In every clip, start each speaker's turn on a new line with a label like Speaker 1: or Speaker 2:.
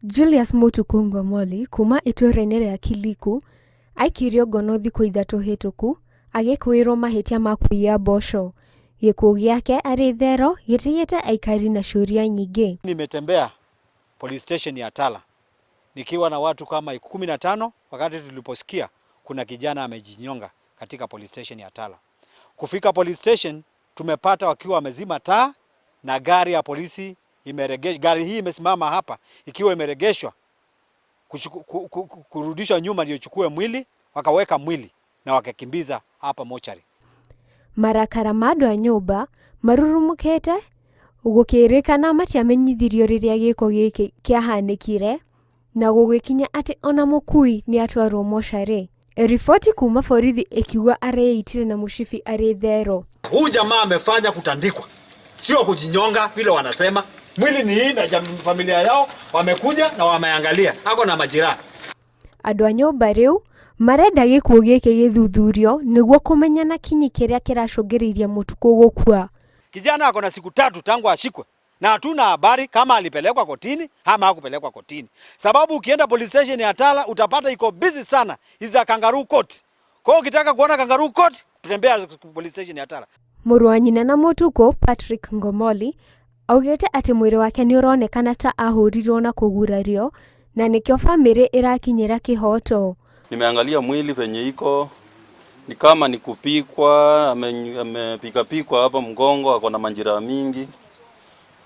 Speaker 1: Julius Mutuku Ngomoli kuma itũra-inĩ rĩa Kiliku aikirio ngono thikũ 3 hĩtũku agĩkũĩrwo mahĩtia ma kũiya mboco. Gĩkuũ gĩake arĩ thero gĩtigĩte aikari na ciũria nyingĩ.
Speaker 2: Nimetembea police station ya Tala nikiwa na watu kama 15 wakati tuliposikia kuna kijana amejinyonga katika police station ya Tala. Kufika police station tumepata wakiwa wamezima taa na gari ya polisi imeregeshwa. Gari hii imesimama hapa ikiwa imeregeshwa kurudishwa nyuma ndio ichukue mwili, wakaweka mwili na wakakimbiza hapa mochari.
Speaker 1: Marakara ma andũ a nyũmba marurumũkĩte gũkĩrĩkana matiamenyithirio rĩrĩa gĩko gĩkĩ kĩahanĩkire na gũgĩkinya atĩ ona mũkui nĩatwarwo mocarĩ. Riboti kuma borithi ĩkiuga areitire na mũcibi arĩ thero.
Speaker 2: Huyu jamaa amefanya kutandikwa, sio kujinyonga vile wanasema. Mwili ni hii na familia yao wamekuja na wameangalia, ako na majirani.
Speaker 1: Andũ a nyũmba rĩu marenda gĩkuũ gĩkĩ gĩthuthurio nĩguo kũmenya na kinyi kĩrĩa kĩracũngĩrĩirie Mutuku gũkua.
Speaker 2: Kijana ako na siku 3 tangu ashikwe na hatuna habari kama alipelekwa kotini ama hakupelekwa kotini. Sababu ukienda police station ya Tala utapata iko busy sana, is a kangaroo court. Kwa hiyo ukitaka kuona kangaroo court, tembea police station ya Tala.
Speaker 1: Mũrũ wa nyina na Mutuku Patrick Ngomoli augĩte atĩ mwĩrĩ wake nĩ ũronekana ta ahũrirwo na kũgurario na nĩkĩo bamĩrĩ ĩrakinyĩra kĩhoto.
Speaker 3: Nimeangalia mwili venye iko ni kama ni kupikwa, amepikapikwa hapa mgongo, ako na majeraha mingi.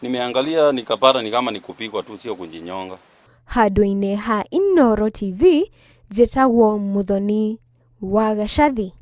Speaker 3: Nimeangalia nikapata ni kama ni kupikwa tu, sio kujinyonga.
Speaker 1: Handũ-inĩ ha Inooro TV, njĩtagwo Muthoni wa Gacathi.